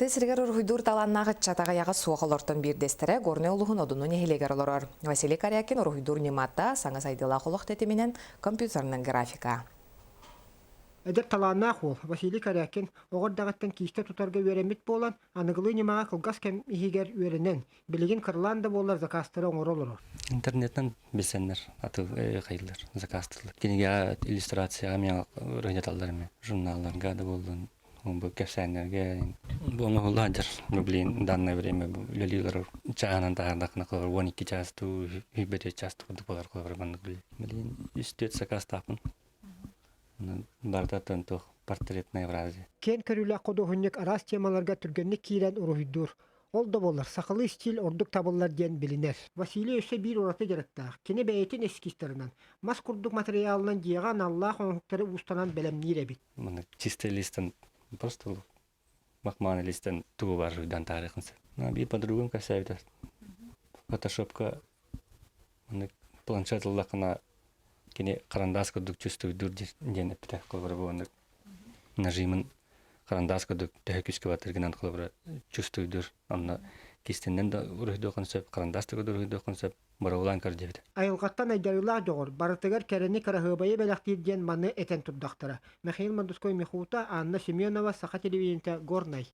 Тыа сиригэр уруһуйдуур талааннаах ыччат аҕыйаҕа суох олортон биирдэстэрэ Горнай улууһун Одуну нэһилиэгэр олорор. Василий Корякин уруһуйдуур ньымата саҥа сайдыылаах олох тэтиминэн компьютерынан графика. Эдэр талааннаах уол Василий Корякин оҕо эрдэҕиттэн киистэ тутарга үөрэммит буолан, аныгылыы ньымаҕа кылгас кэм иһигэр үөрэнэн, билигин кыралаан да буоллар заказтары оҥоро олорор. Интернеттэн билсэннэр аты хайыллар, заказтыыллар. Кинигэҕэ иллюстрацияҕа эмиэ ырыһыталлар эмиэ. Журналларга да буоллун, бу кэпсээннэргэ бу оҥоһулла сылдьар. Ну, блин, данное время бу үлэлии олорор чааһынан таһаардаххына холобур 12 чаас дуу, 24 чаас курдук болар холобур маннык үлэлиир. Блин, үс-түөрт заказтаахпын. Барыта туох портретная фраза. Киэн көрүүлээх худуоһунньук араас темаларга түргэнник киирэн уруһуйдуур. Ол да буоллар, сахалыы стиль ордук табыллар диэн билинэр. Василий өссө биир ураты дьарыктаах. Кини бэйэтин эскизтарынан, мас курдук матырыйаалынан дьиэҕэ аналлаах оҥоһуктары уустанан бэлэмниир эбит. Маннык чистый листан просто махмааны листан тугу баар уйдан таарыахын сөп. Биир подругум кэпсээбитэ. Фотошопка маннык планшет ыллаххына кини харандаас курдук чувствуйдуур диэн эппитэ. Холобура бу оннук нажимын харандаас курдук төһө күүскэ батыргынан холобура чувствуйдуур. Онно кистэннэн да уруһуйдуоххун сөп, харандаас да уруһуйдуоххун сөп. Боруобалаан көр диэбитэ. Айылҕаттан айдарыылаах дьоҕур, барытыгар кэрэни кыраһыабайы бэлэхтиир диэн маны этэн турдахтара. Михаил Мордовской Михута, Анна Семенова, Саха телевидениетэ, Горнай.